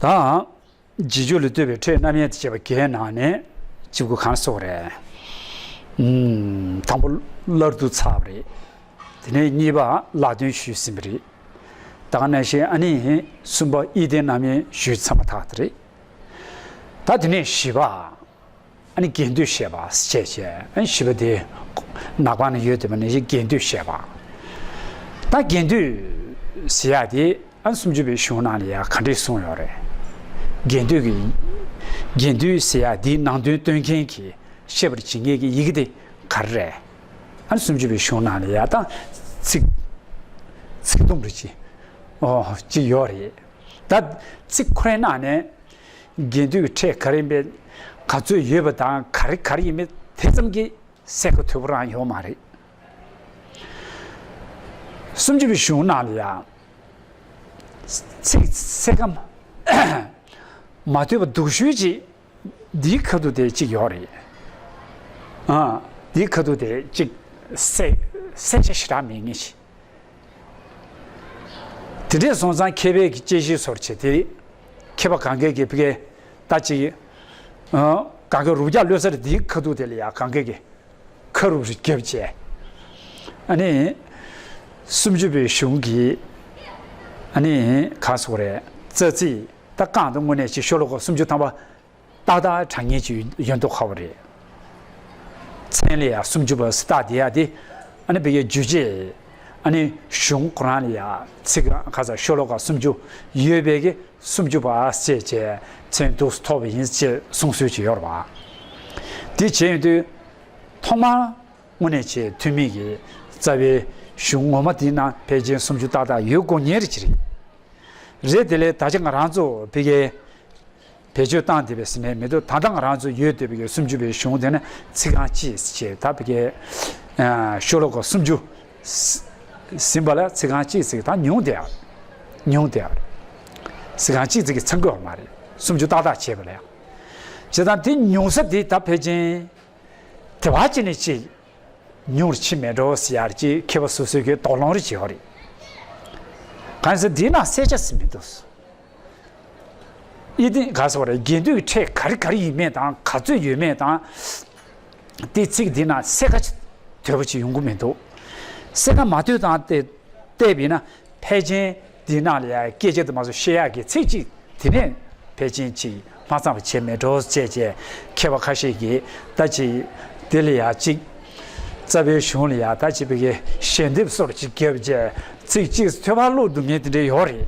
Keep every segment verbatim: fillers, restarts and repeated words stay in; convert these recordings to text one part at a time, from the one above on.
ད། རྗེས་འཇུག་ལ་ལྟོས་པའི་ཕྲད་རྣམ་དབྱེ་དང་བཅས་པ་བརྒྱད་ནང་ནས་གཅིག་པུ་གང་སོགས་རེད། ཨུམ། དང་པོ་སླར་བསྡུ་ཚར་བ་རེད། དེ་ནས་གཉིས་པ་ལ་དོན་ཞུས་ཟིན་པ་རེད། ད་ག་ནང་བཞིན་ཨ་ནི་གསུམ་པ་ཨི་ལྡན་རྣམ་དབྱེ་ཞུས་ཚར་མ་ཐག་དེ་རེད། ད་དེ་ནས་བཞི་པ། ཨ་ནི་དགེ་འདུན་བཤད་པ་ཞེས་བྱས། ཨ་ནི་བཞི་པ་དེ་ནག་པང་ན་ཡོད་བསྡད་པ་ནི་དགེ་འདུན་བཤད་པ། ད་དགེ་འདུན་ཟེར་ཡག་དེ་ཨ་ནི་སུམ་ཅུ་པའི་གཞུང་ནང་ལ་ཡང་ག་འདྲས་གསུངས་ཡོད་རེད། དགེ་འདུན་གྱི། དགེ་འདུན་ཟེར་ཡག་དེའི་ནང་དོན་སྟོན་མཁན་གྱི་བཤད་པར་བྱེད་མཁན་གྱི་ཡི་གེ་དེ་ག་རེ་རེད། ཨ་ནི་སུམ་ཅུ་པའི་གཞུང་ནང་ལ་ཡང་ད་ཚིག་ཚིག་དུམ་རེ་གཅིག་ཨོ་གཅིག་ཡོད་རེད། ད་ཚིག་ཁོ་རའི་ནང་ནས་དགེ་འདུན་གྱི་ཕྲད་ག་རེ་ཡིན་པའི་ག་ཚོད་ཡོད་པ་དང་ག་རེ་ག་རེ་ཡིན་མིན་དེ་ཙམ་གྱི་གསལ་ཁ་དོད་པོ་རང་ཡོད་མ་རེད། སུམ་ཅུ་པའི་གཞུང་ནང་ལ་ཡང་ཚིག་གསལ་ཁ་མ་ཐོས་པ་སྡུག་ཤོས་ཅིག་འདིའི་ཁ་ཐུག་དེ་གཅིག་ཡོད་རེད། ཨ། འདིའི་ཁ་ཐུག་དེ་གཅིག་གསལ་གསལ་ཆ་ཞེ་དྲག་མེད་ངེས་ཤིག་དེ་འདྲས་སོང་ཙང་མཁས་པའི་གི་དཔྱད་གཞི་སོར་བྱེད་དེ། མཁས་པ་གང་གས་ཀྱི་ཕ་གི་ད་ཅིག་ཨ། གང་གས་རུབ་རྒྱག་ལོས་ས་རེད། འདིའི་ཁ་ཐུག་དེ་ལ་ཡང་གང་གས་ཀྱི་ཁ་རུབ་རེ་བརྒྱབ་བྱས། ཨ་ནི། སུམ་ཅུ་པའི་གཞུང་གི། ཨ་ནི། གང་སོགས་རེད། རྩ་ཚིག་ད་རྐང་དང་དངོས་གནས་ཀྱི་ཤོ་ལོ་ཀ་སུམ་ཅུ་ཐམ་པ། ཏག་ཏག་དྲང་ངེས་ཀྱི་ཡོན་མདོག་ཁ་བོ་རེད། མཚན་ལ་ཡང་སུམ་ཅུ་པ་ཟེར་རྟགས་དེ་ཡ་དེ། ཨ་ནི་བི་གའི་རྒྱུ་རྗེས། ཨ་ནི་གཞུང་ཁོ་རང་ལ་ཡང་ཚིག་ཁ་ས་ཤོ་ལོ་ཀ་སུམ་ཅུ་ཡོད་པའི་གི་སུམ་ཅུ་པ་ཟེར་བྱས་མཚན་འདོགས་སུ་ཐོགས་པ་ཡིན་ཅེས་གསུངས་སྲོལ་ཅིག་ཡོད་རེད་བ། དེ་བྱས་ཡོང་དུས། ཐོག་མར་དངོས་གནས་ཆེས་ཐུན་མིན་གྱི་རྩ་བའི་གཞུང་ངོ་མ་དེའི་ནང་ཕལ་ཆེར་སུམ་ཅུ་ཏག་ཏག་ཡོད་དགོས་ངེས་རེད་ཅི་རེད། རེད་དེ་ལས་ད་ཆ་ང་རང་ཚོ་བི་གའི། བེད་སྤྱོད་བཏང་བསྡད་པའི་ཟིན་ནས་མི་འདུག་ད་ལྟ་ང་རང་ཚོ་ཡོད་བསྡད་པའི་སུམ་ཅུ་པའི་གཞུང་དེ་ནི་ཚིག་རྐང་གཅིག་ཅེས་ད་བི་གའི། ཤོ་ལོ་ཀ་སུམ་ཅུ་ཟིན་པ་ལ་ཚིག་རྐང་གཅིག་ཚིག་ད་ཉུང་དེ་ཨ། ཉུང་དེ་ཨ། ཚིག་རྐང་གཅིག་ཚིག་གི་ཚང་དགོས་པ་མ་རེད། སུམ་ཅུ་ཏག་ཏག་བྱས་པ་ལ་ཡང་། བྱས་ཙང་དེ་ཉུང་ས་དེ་ད་ཕལ་ཆེར་དེ་བ་ཅི་ནས་ཅི་ཉུང་རུ་ཕྱིན་མེད་འགྲོ་ཟེར་ཡག་ཅིག་མཁས་པ་སོ་སོའི་གི་དོགས་སློང་རེ་བྱེད་ཡོད་རེད། གང་ཟེར་འདི་ན་གསལ་ཆ་ཟིན་མི་འདུག་ཨི་ཏི་ག་ཟེར་བ་རེད། དགེ་འདུན་གྱི་ཕྲད་ག་རེ་ག་རེ་ཡིན་མིན་དང་ག་ཚོད་ཡོད་མེད་དང་། དེ་ཚིག་འདི་ན་གསལ་ཁ་དོད་པོ་ཅིག་ཡོང་གི་མི་འདུག་གསལ་ཁ་མ་དོད་དང་དེ་བལྟས་པས་ན་ཕལ་ཆེར་འདི་ནང་ལ་ཡང་སྐད་ཆ་དུ་མ་སོགས་བཤད་ཡག་གི་ཚིག་གཅིག་དེ་ནས་ཕལ་ཆེར་ཅིག་མ་ཚང་བ་བྱས་མེད་འགྲོ་བྱས་བྱས་མཁས་པ་ཁ་ཤས་ཀྱིས་ད་ཅིག་དེ་ལ་ཡང་ཅིག་རྩ་བའི་གཞུང་ལ་ཡང་ད་ཅིག་བི་གའི་ཞལ་འདེབས་སོར་ཅིག་བརྒྱབ་བྱས་ཚིག་གཅིག་ཐོད་པར་བླུགས་འདུག་མཁན་དེ་འདྲ་ཡོད་རེད།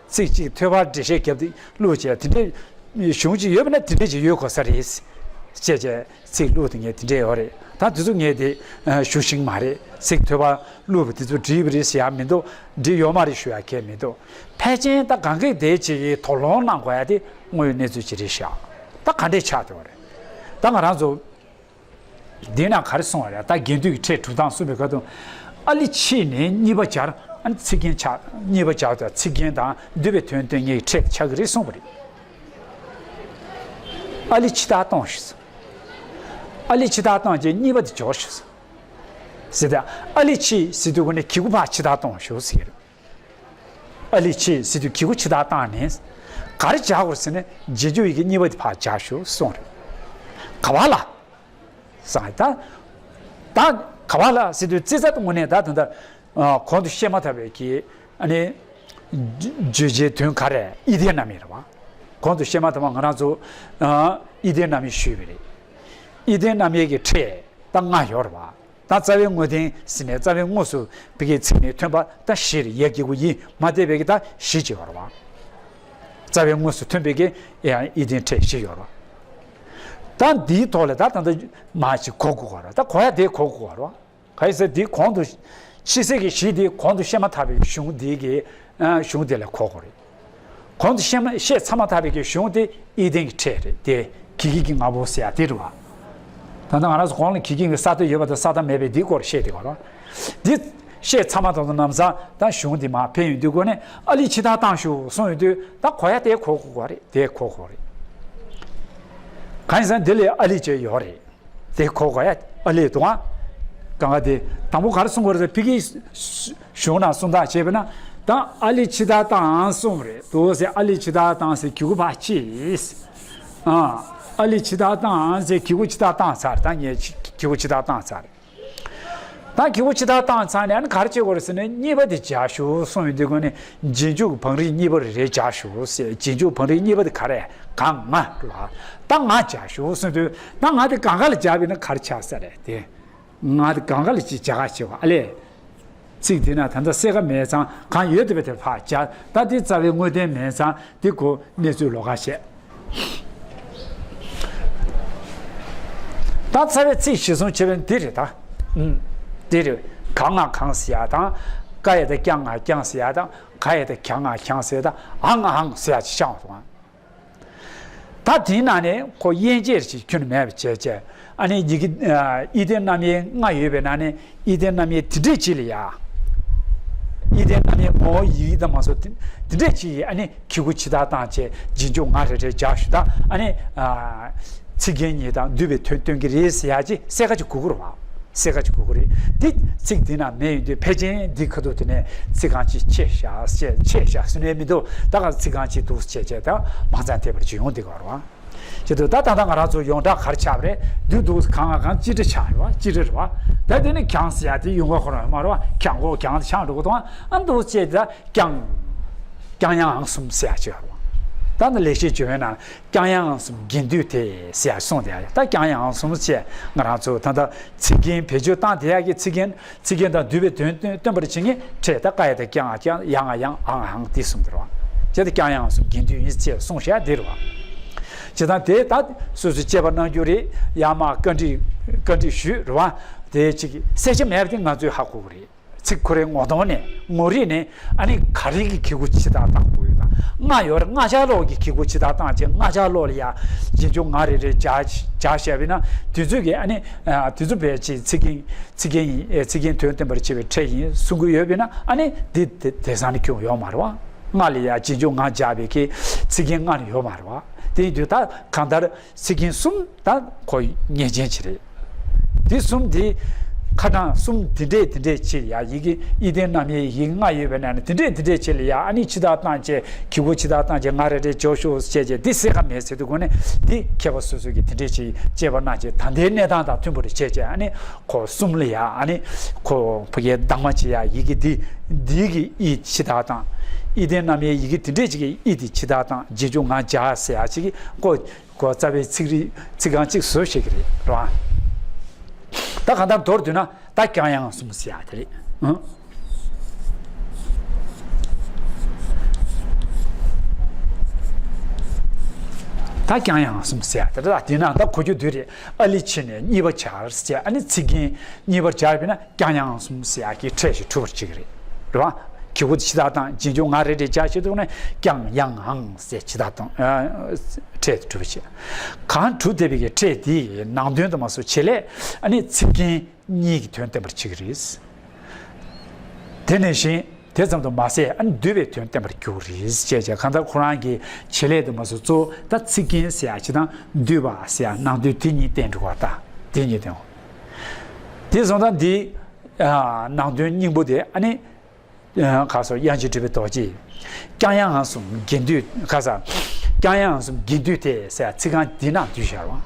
ཚིག་གཅིག་ཐོད་པར་འགྲེལ་བཤད་བརྒྱབ་སྟེ་བླུགས་བྱས་དེ་འདྲའི་གཞུང་གཅིག་ཡོད་པ་ན་དེ་འདྲའི་ཅིག་ཡོད་དགོས་ས་རེད། ཅེས་བྱས་ཚིག་བླུགས་དེ་ངས་དེ་འདྲས་ཡོད་རེད། ད་དེ་ཚོ་ངས་དེ་ཞུ་ཤེས་མ་རེད། ཚིག་ཐོད་པར་བླུགས་པ་དེ་ཚོ་བྲིས་པ་རེད་ཟེར་ཡག་མི་འདུག་བྲིས་ཡོད་མ་རེད་ཞུ་ཡག་གང་ཡང་མི་འདུག་ཕལ་ཆེར་ད་གང་གས་དེ་ཅིག་གི་དོགས་སློང་གནང་དགོས་ཡག་དེ་དངོས་ཡོད་གནས་ཚུལ་ཅིག་རེད་ཤག་ད་ག་འདྲས་ཆགས་བསྡད་པ་རེད། ད་ང་རང་ཚོ། འདི་ན་ག་རེ་གསུངས་པ་རེད། ད་དགེ་འདུན་གྱི་ཕྲད་གྲུབ་སྟངས་གསུངས་པའི་སྐབས་དུ། ཨ་ལི་ཕྱིས་ནས་གཉིས་པ་སྦྱར། ཨ་ནི་ཚིག་རྒྱན་ཆགས། གཉིས་པ་སྦྱར་དུས་ཚིག་རྒྱན་དང་འདུས་པའི་དོན་སྟོན་མཁན་གྱི་ཕྲད་ཆགས་ཀྱི་རེད་གསུངས་པ་རེད། ཨ་ལི་ཕྱི་ལྟར་གཏོང་ཞུས་སོ། ཨ་ལི་ཕྱི་ལྟར་གཏོང་རྗེས་གཉིས་པ་དེ་སྦྱོར་ཞུས་སོ། ཟེར་ཏེ་ཨ་ལི་ཕྱིས་ཟེར་དུས་ཁོ་ནས་གི་གུ་ཕར་ཕྱི་ལྟར་གཏོང་ཞུས་ཟེར་གྱི་རེད། ཨ་ལི་ཕྱིས་ཟེར་དུས་གི་གུ་ཕྱི་ལྟར་བཏང་ནས། ག་རེ་སྦྱར་དགོས་ཟེར་ནས་རྗེས་འཇུག་ཡི་གེ་གཉིས་པ་དེ་ཕར་སྦྱར་ཞུ་གསུངས་རེད། ག་བ་ལ། ཟེར་ད། ད་ག་བ་ལ་ཟེར་དུས་ཙི་ཙ་དུ་དངོས་གནས་ད་དུང་ད། གོང་དུ་བཤད་མ་ཐག་པའི་གི་ཨ་ནི། བརྗོད་བྱའི་དོན་ག་རེ་ཨི་ལྡན་རྣམ་དབྱེ་རེད་བ། གོང་དུ་བཤད་མ་ཐག་པ་ང་རང་ཚོ་ཨི་ལྡན་རྣམ་དབྱེ་ཞུས་པ་རེད། ཨི་ལྡན་རྣམ་དབྱེ་གི་ཕྲད་ད་ལྔ་ཡོད་རེད་བ། ད་རྩ་བའི་དངོས་བསྟན་ཟེར་ནས་རྩ་བའི་དངོས་སུ་བི་གའི་ཚིག་ནས་ཐོན་པ་ད་བཞི་རེད། ཡ་གི་གུ་ཡི་མ་བལྟས་པའི་གི་ད་བཞི་ཅིག་ཡོད་རེད་བ། རྩ་བའི་དངོས་སུ་ཐོན་པའི་གི་ཡང་ཨི་ལྡན་ཕྲད་བཞི་ཡོད་རེད་བ། ད་འདིའི་ཐོག་ལ་ད་ད་ལྟ་མ་ཅིག་གོ་དགོས་རེད། ད་གོ་ཡ་དེ་གོ་དགོས་རེད་བ། ག་ཡི་ཟེར་འདི་གོང་དུ། ཕྱི་གསལ་གྱི་གཞི་འདི་གོང་དུ་བཤད་མ་ཐག་པའི་གཞུང་འདི་གི་གཞུང་འདི་ལ་གོ་དགོས་རེད། གོང་དུ་བཤད་མ་བཤད་ཚར་མ་ཐག་པའི་གི་གཞུང་དེ་ཨི་ལྡན་གྱི་ཕྲད་རེད་དེ། གི་གི་གི་ང་པོ་ཟེར་ཡ་དེ་རེད་བ། ད་ལྟ་ང་རང་ཚོ་གོང་ལ་གི་གི་གི་ས་མཐོ་ཡོད་པ་དང་ས་མཐོ་མེད་པའི་འདི་སྐོར་བཤད་དེ་གོ་ར། འདི་བཤད་ཚར་མ་ཐག་ཏུ་ནམ་སང་ད་གཞུང་འདི་མར་ཕེབས་ཡོང་དུས་སྒོ་ནས་ཨ་ལི་ཕྱི་ལྟར་བཏང་ཞུ་གསུངས་ཡོང་དུས་ད་གོ་ཡ་དེ་གོ་དགོས་རེད། དེ་གོ་དགོས་རེད། གང་ཡིན་ཟེར་ན་འདི་ལ་ཨ་ལི་ཅིག་ཡོད་རེད། དེ་གོ་དགོས་ཡ་ཨ་ལི་འདུག་ཨ། གང་ག་དེ་དང་པོ་ག་རེ་གསུང་དགོས་རེད་ཟེར་ཕ་གིའི་གཞུང་ནང་གསུང་སྟངས་བྱས་པ་ན། ད་ཨ་ལི་ཕྱི་ཐག་བཏང་གསུངས་རེད། དུ་ཟེར་ཨ་ལི་ཕྱི་ཐག་བཏང་ཟེར་གི་གུ་ཕར་ཕྱིས། ཨ་ཨ་ལི་ཕྱི་ཐག་བཏང་ཟེར་གི་གུ་ཕྱི་ཐག་བཏང་ཚར། ད་ངས་གི་གུ་ཕྱི་ཐག་བཏང་ཚར། ད་གི་གུ་ཕྱི་ཐག་བཏང་ཚར་ནས་ཨ་ནི་ག་རེ་བྱེད་དགོས་རེད་ཟེར་ན། གཉིས་པ་དེ་སྦྱར་ཤོག་གསུངས་ཡོད་དུས་ཀ་ནས་རྗེས་འཇུག་བང་རིམ་གཉིས་པ་རེ་རེ་སྦྱར་ཤོག་ཟེར། རྗེས་འཇུག་བང་རིམ་གཉིས་པ་དེ་ག་རེ། གང་ང་རེད་བ། ད་ང་སྦྱར་ཤོག་གསུངས་དུས་ད་ང་དེ་གང་ག་ལ་སྦྱར་བས་ན་ག་རེ་ཆགས་ས་རེད་དེ། ང་དེ་གང་ག་ལ་ཅིག་སྦྱར་ག་བྱེད་བ་ཨ་ལས། ཚིག་དེ་ན་ད་ལྟ་གསལ་ཁ་མེད་ཙང་གང་ཡོད་བསྡད་པ་དེ་ཕར་སྦྱར། ད་དེ་རྩ་བའི་དངོས་བསྟན་མེད་ཙང་དེ་གོ་གནས་ཚུལ་ལོགས་ཀ་བཤད། ད་རྩ་བའི་ཚིག་གཞིར་བཟུང་བྱས་པའི་འདི་རེད་ད། ཨུམ། འདི་རེད། གང་ང་གང་ཟེར་ཡ་དང་། ཀ་ཡ་ད་ཀྱང་ང་ཀྱང་ཟེར་ཡ་དང་། ག་ཡ་ད་གྱང་ང་གྱང་ཟེར་ཡ་དང་། ཨང་ང་ཨང་ཟེར་ཡ་ཅིག་བཤད་འོང་དང་། ད་དེའི་ནང་ནས་ཁོ་དབྱེ་འབྱེད་ཅིག་ཁྱོན་ནས་མེད་པ་བྱས་བྱས། ཨ་ནི་ཡི་གེ་ཨ་དབྱེ་བསྡུ་རྣམ་དབྱེ་ལྔ་ཡོད་པའི་ནང་ནས་དབྱེ་བསྡུ་རྣམ་དབྱེ་དེ་འདྲས་ཅིག་ལ་ཡ། དབྱེ་བསྡུ་རྣམ་དབྱེ་ངོ་བོ་ཡི་གེ་དང་མ་སོགས་དེ་དེ་འདྲས་ཅིག་ཡིས་ཨ་ནི་གི་གུ་ཕྱི་ཐག་བཏང་བྱས་རྗེས་འཇུག་ང་རེ་རེ་སྦྱར་ཞུ་དང་། ཨ་ནི་ཨ་ཚིག་རྒྱན་གཉིས་དང་བསྡུས་པའི་དོན་སྟོན་གྱི་རེད་ཟེར་ཡ་ཅིག་གསལ་ཁ་ཅིག་གོ་གི་རེད་བ། གསལ་ཁ་ཅིག་གོ་གི་རེད། འདི་ཚིག་འདི་ན་མེད་ཡོད་དུས་ཕལ་ཆེར་འདི་ཁ་ཐུག་དེ་ནས་ཚིག་རྐང་གཅིག་ཆད་བཞག་ཆད་ཆད་བཞག་ཟེར་ནས་མི་འདུག་ད་ག་ཚིག་རྐང་གཅིག་འདུག་བྱས་བྱས་ད་མ་ཚང་ཐེབས་པར་ཅིག་ཡོང་བསྡད་ཀྱི་ཡོད་རེད་བ། བྱས་དུས་ད་ད་ལྟ་ང་རང་ཚོ་ཡོངས་གྲགས་ག་རེ་ཆགས་པ་རེད། འདི་འདུག་གང་ང་གང་ཅི་འདྲ་ཆགས་རེད་བ། ཅི་འདྲ་རེད་བ། ད་དེ་ནི་གྱང་ཟེར་ཡ་དེ་ཡོང་ག་ཁོ་རང་ཡོད་མ་རེད་བ། གྱང་གོ་གྱང་དེ་ཆགས་འགྲོ་གི་འདུག་ཨ་འདུག་བྱས་ད་ཀྱང་། ཀྱང་ཡང་གསུམ་ཟེར་ཡ་ཅིག་ཡོད་རེད་བ། ད་ནི་ལེགས་བཤད་ལྗོན་པའི་ནང་། ཀྱང་ཡང་གསུམ་དགེ་འདུན་ཏེ་ཟེར་ཡ་གསུངས་ཏེ། ད་ཀྱང་ཡང་གསུམ་ཅེས་ང་རང་ཚོ་ད་ལྟ་ཚིག་རྒྱན་བེད་སྤྱོད་བཏང་བསྡད་ཡག་གི་ཚིག་རྒྱན་ཚིག་རྒྱན་དང་བསྡུས་པའི་དོན་སྟོན་སྟོན་པར་བྱེད་མཁན་ཕྲད་ད་ཀ་ཡ་དང་ཀྱང་ཀྱང་ཡང་ཡང་ཨང་ཨང་དེ་གསུམ་དེ་རེད་བ། ཅེས་ད་ཀྱང་ཡང་གསུམ་དགེ་འདུན་ཡིན་ཅེས་གསུངས་བཞག་དེ་རེད་བ། ཅེས་ད་དེ་ད་སོ་སོས་དཔྱད་པ་གནང་རྒྱུ་རེད། ཡང་མ་བཀའ་འདྲི་བཀའ་འདྲི་ཞུས་རེད་བ། དེ་ཅིག་གསལ་ཆ་མེད་པ་དེ་ང་ཚོས་ཧ་གོ་གི་རེད། ཚིག་ཁོ་རའི་ངོ་གདོང་ནས་ངོ་རིས་ནས་ཨ་ནི་ག་རེ་གི་གི་གུ་ཕྱི་ཐག་བཏང་དགོས་ཡོད་དང་། ལྔ་ཡོད་རེད། ལྔ་ཆ་ལོག་གི་གི་གུ་ཕྱི་ཐག་བཏང་བྱས་ལྔ་ཆ་ལོག་ལ་ཡ་རྗེས་འཇུག་ང་རེ་རེ་སྦྱར་སྦྱར་བཞག་པས་ན་དེ་ཚོ་གི་ཨ་ནི་དེ་ཚོ་བས་ཅིག་ཚིག་རྒྱན་ཚིག་རྒྱན་ཡིན་ཚིག་རྒྱན་དོན་སྟོན་པར་བྱེད་པའི་ཕྲད་ཡིན་གསུང་གི་ཡོད་པས་ན་ཨ་ནི་དེ་དེ་དེང་སང་ནས་ཁྱོན་ཡོད་མ་རེད་བ། ལྔ་ལ་ཡ་རྗེས་འཇུག་ང་སྦྱར་བའི་གི་ཚིག་རྒྱན་ལྔ་ནས་ཡོད་མ་རེད་བ། དེ་ཡིན་དུས་ད་གང་ལྟར། ཚིག་རྒྱན་གསུམ་ད་ཁོ་ངེས་ཅན་ཅིག་རེད། འདི་གསུམ་འདི་ཁ་གྲངས་གསུམ་འདི་འདྲས་འདི་འདྲས་ཅིག་ཡ་ཡི་གེ་ཨི་ལྡན་རྣམ་དབྱེ་ཡི་གེ་ལྔ་ཡོད་པའི་ནང་ནས་འདི་འདྲས་འདི་འདྲས་ཅིག་ལ་ཡ་ཨ་ནི་ཕྱི་ཐག་བཏང་བྱས་གི་གུ་ཕྱི་ཐག་བཏང་བྱས་ང་རེ་རེ་འཇོག་ཤོག་ཅེས་བྱས་འདི་གསལ་ཁ་མེད་ཟེར་དུས་གོ་ནས་འདི་མཁས་པ་སོ་སོ་གིས་འདི་འདྲས་ཅིག་དཔྱད་པ་གནང་བྱས་ད་ལྟའི་གནས་སྟངས་དང་མཐུན་པ་རེ་བྱས་བྱས་ཨ་ནི་ཁོ་གསུམ་ལ་ཡ་ཨ་ནི་ཁོ་ཕ་གིའི་གདམས་ངག་ཅིག་ཡ་ཡི་གེ་འདི་འདི་གི་ཨི་ཕྱི་ཐག་བཏང་ཨི་ལྡན་རྣམ་དབྱེ་ཡི་གེ་འདི་འདྲས་ཅིག་གི་ཨི་འདི་ཕྱི་ཐག་བཏང་རྗེས་འཇུག་ང་སྦྱར་ཟེར་ཡ་ཅིག་གི་ཁོ། ཁོ་རྩ་བའི་ཚིག་རིས་ཚིག་རྐང་གཅིག་བཟོས་བྱེད་ཀྱི་རེད་རོ། ད་གང་ལྟར་མདོར་བསྡུས་ན་ད་ཀྱང་ཡང་གསུམ་ཟེར་ཡ་དེ་རེད། ཨང་། ད་ཀྱང་ཡང་གསུམ་ཟེར་ཡ་དེ་རེད། ད་དེ་ན་ད་གོ་རྒྱུ་འདི་རེད། ཨ་ལི་ཕྱི་ནས་གཉིས་པ་སྦྱར་ཟེར་ཨ་ནི་ཚིག་རྒྱན་གཉིས་པ་སྦྱར་བས་ན། ཀྱང་ཡང་གསུམ་ཟེར་ཡག་གི་ཕྲད་ཞིག་གྲུབ་པར་བྱེད་ཀྱི་རེད། རེད་བ། གི་གུ་ཕྱི་ཐག་བཏང་རྗེས་འཇུག་ང་རེ་རེ་སྦྱར་བྱེད་དུས་ནས་ཀྱང་ཡང་ཨང་ཟེར་ཕྱི་ཐག་བཏང་། ཨ་ཕྲད་དུ་གྲུབ་པར་བྱེད། གང་གྲུབ་བསྡད་པའི་གི་ཕྲད་དེ་ནང་དོན་དུ་མ་སོགས་བྱེད་ལས་ཨ་ནི་ཚིག་རྒྱན་གཉིས་ཀྱི་དོན་བསྟན་པར་བྱེད་ཀྱི་རེད། དེ་ནས་གཞན་དེ་ཙམ་དུ་མ་ཟད་ཨ་ནི་བསྡུས་པའི་དོན་བསྟན་པར་འགྱུར་རེད་ཅེས་བྱས། གང་ལྟར་ཁོ་རང་གི་བྱེད་ལས་དུ་མ་སོགས་གཙོ་བོ་ད་ཚིག་རྒྱན་ཟེར་ཡག་ཅིག་དང་བསྡུས་པ་ཟེར་ཡག་ནང་དོན་དེ་གཉིས་བསྟན་འགྲོ་བ་ད་དེ་གཉིས་བསྟན། དེ་སོང་ཙང་འདི་ནང་དོན་སྙིང་པོ་དེ་ཨ་ནི་ཁ་སོ་དབྱངས་ཅན་གྲུབ་པའི་རྡོ་རྗེ། ཀྱང་ཡང་གསུམ་དགེ་འདུན་ཁ་ས། ཀྱང་ཡང་གསུམ་དགེ་འདུན་ཏེ་ཟེར་ཚིག་རྐང་འདི་ནང་བསྡུས་བཞག་རོགས།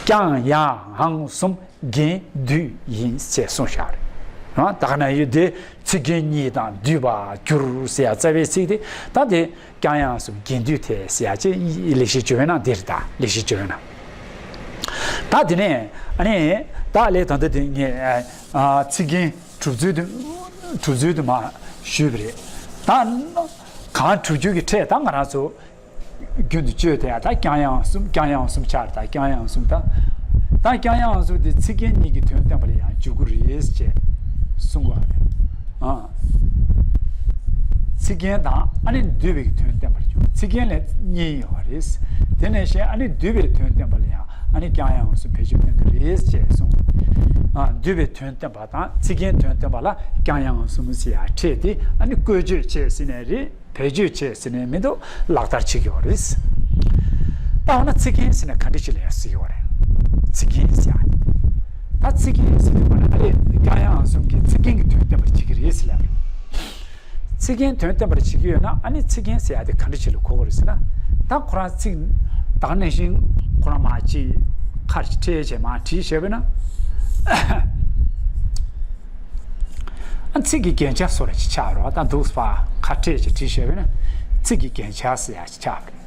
ཀྱང་ཡང་གསུམ་དགེ་འདུན་ཡིན་ཟེར་གསུངས་བཞག་རེད། ད་ག་ན་ཡོད་དེ་ཚིག་རྒྱན་གཉིས་དང་བསྡུས་པར་གྱུར་ཟེར་རྩ་བའི་ཚིག་དེ་ད་དེ། ཀྱང་ཡང་གསུམ་དགེ་འདུན་ཏེ་ཟེར་ཡ་ཅེས་ལེགས་བཤད་ལྗོན་པའི་ནང་འདིར་ད་ལེགས་བཤད་ལྗོན་པའི་ནང་། ད་དེ་ནས་ཨ་ནི་ད་ལས་ད་ལྟ་དེ་ངས་ཚིག་རྒྱན་གྲུབ་ཚུལ་དུ་གྲུབ་ཚུལ་དུ་མ་ཞུས་པ་རེད། ད་གང་གྲུབ་རྒྱུ་གི་ཕྲད་ད་ང་རང་ཚོ་རྒྱུན་དུ་སྤྱོད་དེ་ད་ཀྱང་ཡང་གསུམ་ཀྱང་ཡང་གསུམ་ཆགས་ད་ཀྱང་ཡང་གསུམ་ད། ད་ཀྱང་ཡང་གསུམ་དེ་ཚིག་རྒྱན་གཉིས་ཀྱི་དོན་བསྟན་པ་ལ་ཡང་འཇུག་གི་རེད་ཅེས་གསུང་གི་ཡོད་རེད། ཨ། ཚིག་རྒྱན་དང་ཨ་ནི་བསྡུས་པའི་དོན་བསྟན་པར་འགྱུར། ཚིག་རྒྱན་ལས་གཉིས་ཡོད་པ་རེད། དེ་ནས་གཞན་ཨ་ནི་བསྡུས་པའི་དོན་བསྟན་པ་ལ་ཡང་ཨ་ནི་ཀྱང་ཡང་གསུམ་བེད་སྤྱོད་གཏོང་གི་རེད་ཅེས་གསུངས། ཨ་བསྡུས་པའི་དོན་བསྟན་པ་དང་ཚིག་རྒྱན་དོན་བསྟན་པ་ལ་ཀྱང་ཡང་གསུམ་ཟེར་ཡ་ཕྲད་དེ་ཨ་ནི་བཀོལ་སྤྱོད་བྱས་ཟིན་ནས་རེད། བེད་སྤྱོད་བྱས་ཟེར་ནས་མི་འདུག་ལག་བསྟར་བྱེད་ཀྱི་ཡོད་རེད། ད་འོ་ན་ཚིག་རྒྱན་ཟེར་ན་ག་འདྲ་ཞིག་ལ་ཡང་ཟེར་གྱི་ཡོད་རེད། ཚིག་རྒྱན་ཟེར་ཡ། ད་ཚིག་རྒྱན་ཟེར་དུས་པ་ན་ཨ་ལས་ཀྱང་ཡང་གསུམ་གྱི་ཚིག་རྒྱན་གྱི་དོན་བསྟན་པར་བྱེད་ཀྱི་རེད་ཟེར་ལབ་རེད། ཚིག་རྒྱན་དོན་བསྟན་པར་བྱེད་ཀྱི་ཡོད་ན། ཨ་ནི་ཚིག་རྒྱན་ཟེར་ཡ་དེ་ག་འདྲ་ཅིག་ལ་གོ་དགོས་རེད་ཟེར་ན། ད་ཁོ་རང་ཚིག་ད་ག་ནང་བཞིན་ཁོ་རང་མར་ཅིག་ཁ་ཅིག་ཕྲལ་བྱས་མར་བྲིས་བཞག་པ་ཡིན་ན། ཨ་ཚིག་གི་རྒྱན་ཆ་བཟོ་འདྲ་ཅིག་ཆགས་རེད་བ། ད་འདུག་སེ་ཕར་ཁ་ཕྲལ་བྱས་བྲིས་བཞག་པ་ཡིན་ན་ཚིག་གི་རྒྱན་ཆ་ཟེར་ཡ་ཅིག་ཆགས་རེད།